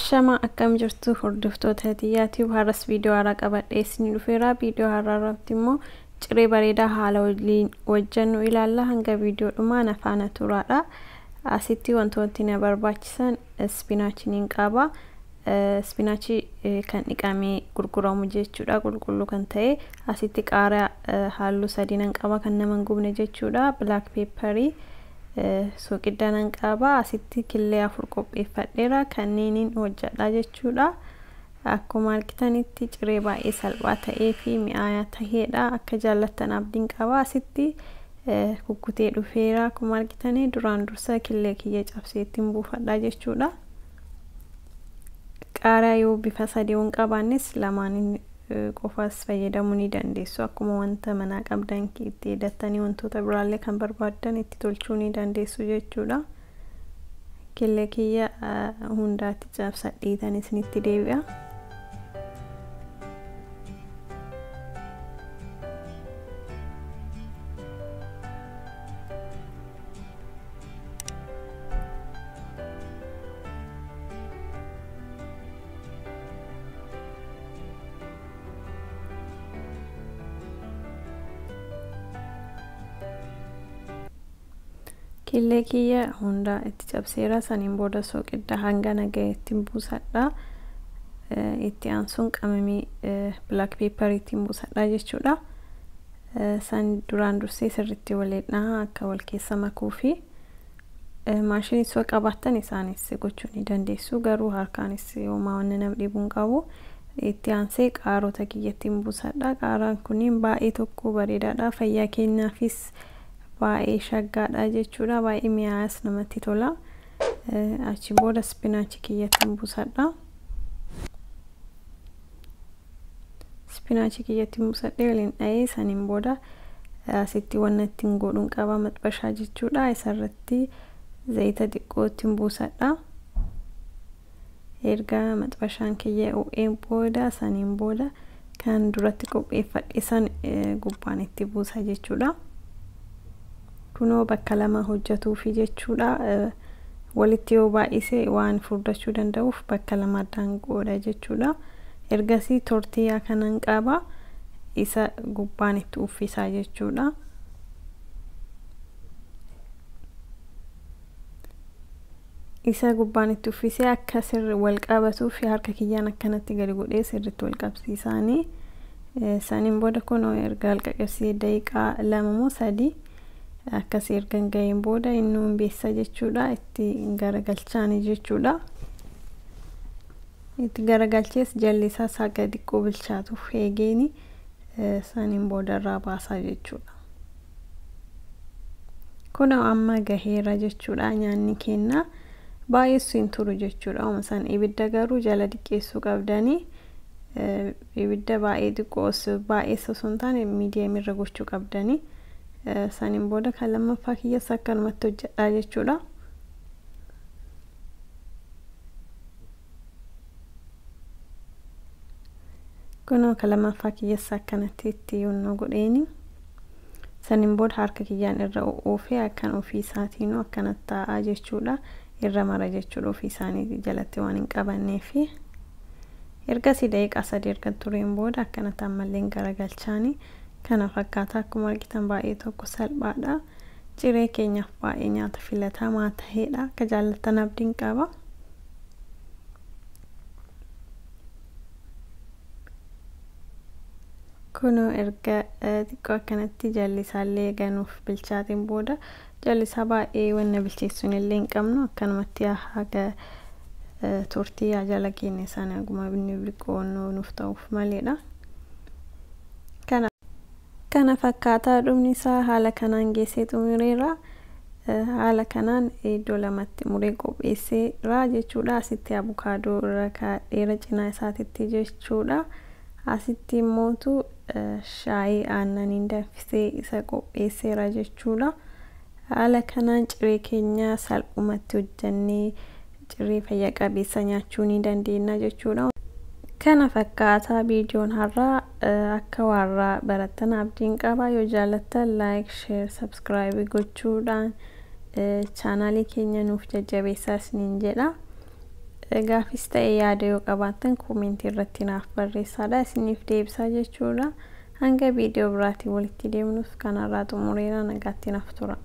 Shama akkam jirtu hordoftoota Tiyyaatiif har'as viidiyoo haaraa qabadhee isinii dhufeera. Viidiyoo haaraa irratti immoo ciree bareedaa haala waliin hojjennu ilaalla. Hanga viidiyoo dhumaa na faana turaadha. Asitti wantooti na barbaachisan ispinaachii niin qaba. Ispinaachii kan dhiqamee gurguramu jechuudha, qulqulluu kan ta'e. Asitti qaaraa halluu sadii nan qaba kan nama hin gubne jechuudha. Black pepperii, soqidda nan qaba. Asitti killee 4 qopheeffadheera, kanneeniin hojjedha jechuudha. Akkuma argitanitti ciree baay'ee salphaa ta'ee fi mi'aayaa ta'eedha. Akka jaallattan abdiin qaba. Asitti kukkutee dhufeera. Akkuma argitanii duraan dursa killee kiyya cabsee ittiin buufadha jechuudha. Qaaraa yoo bifa sadii hin qabaannes lamaaniin qofaas fayyadamuu ni dandeessu. Akkuma wanta manaa qabdan itti hidhattanii wantoota biraallee kan barbaaddan itti tolchuu ni dandeessu jechuudha. Killee kiyya hundaatti cabsadheetan isinitti deebi'a. Killee kiyya hunda itti cabseera. Saniin booda soqidda hanga nagahee ittiin buusadha. Itti aansuun qamamii black pepper ittiin buusadha jechuudha. San duraan dursee sirriitti waliin akka wal keessa makuu fi maashinii soo qabaattan isaanis gochuu ni dandeessu. Garuu harkaanis homaa wanni nama dhibuu hin qabu. Itti aansee qaarota kiyya ittiin buusadha. Qaaraan kunniin baay'ee tokko bareedaadha. Fayyaa keenyaafis baay'ee shaggaadha jechuudha. Baay'ee mi'aayas namatti tola. Achi booda ispinaachii kiyyatti buusadha. Ispinaachii kiyyatti buusadhee waliin dhahee saniin booda asitti wanna ittiin godhuun qaba, maxbashaa jechuudha. Isarratti zayita xiqqoo ittiin buusadha. Erga maxbashaan kiyya ho'een booda saniin booda kan duratti qopheeffadhe san gubbaan itti buusa jechuudha. Kunoo bakka lama hojjetuufi jechuudha. Walitti yoo baay'ise waan furdachuu danda'uuf bakka lama addaan godha jechuudha. Ergasii tortiyyaa kanan qaba, isa gubbaan itti uffisaa jechuudha. Isa gubbaan itti uffisee akka sirri wal qabatuuf harka kiyyaan akkanatti gadi godhee sirriitti wal qabsiisaanii. Saniin booda kunoo erga halqaqabsiisee daqiiqaa 2 moo 3 akkas erga ga'een booda inni humbeessa jechuudha. Itti garagalchaanii jechuudha. Itti garagalchees jalli isaas haga xiqqoo bilchaatuuf eegeeni saniin booda irraa baasaa jechuudha. Kunoo amma gaheera jechuudha. Nyaanni keenya baay'eessu hin turu jechuudha. Oma san ibidda garuu jala diqqeessuu qabdanii, ibidda baay'ee xiqqoo baay'eessa osoo hin taane miidiyeem irra gochuu qabdanii. Saniin booda kan lammaffaa kiyyas akkanumatti hojjedha jechuudha. Kunoo kan lammaffaa kiyyas akkanatti itti yonnoo godheeni. Saniin booda harka kiyyaan irra oofee akkan ofii isaatiinuu akkanatti taa'aa jechuudha. Irra mara jechuudha ofii isaanii jalatti waan hin qabanneefi. Ergasii daqiiqaa 3 erga tureen booda akkanatti ammallee garagalchaanii. Kana fakkaata. Akkuma argitan baay'ee tokko salphaadha. Ciree keenyaaf baay'ee nyaata filatamaa ta'edha. Akka jaallattan abdiin qaba. Kunoo erga xiqqoo akkanatti jalli isaallee ganuuf bilchaateen booda jalli isaa baay'ee wanna bilcheessuun illee hin qabnu, akkanumatti haga tortiyyaa jala keenya sana haguma inni biqoonnoo nuuf ta'uuf maleedha. Kana fakkaataa dhumni isaa haala kanaan geessee xumureera. Haala kanaan iddoo lamatti muree qopheesseera jechuudha. Asitti abukaadoo irra kaa'eera cinaa isaatitti jechuudha. Asitti immootu shaayii aannaniin danfisee isa qopheesseera jechuudha. Haala kanaan ciree keenya salphumatti hojjannee ciree fayya qabeessa nyaachuu ni dandeenya jechuudha. Kana fakkaataa viidiyoon har'aa. Akka warraa barattan abdiin qaba. Yoo jaallattan like, share, subscribe gochuudhaan chaanaalii keenya nuuf jajjabeessaa isiniin jedha. Gaafis ta'e yaada yoo qabaattan koomentii irratti naaf barreessaadha, isiniif deebisaa jechuudha. Hanga viidiyoo biraatiin walitti deemnuuf kanarraa xumureera, nagaatti naaf tura.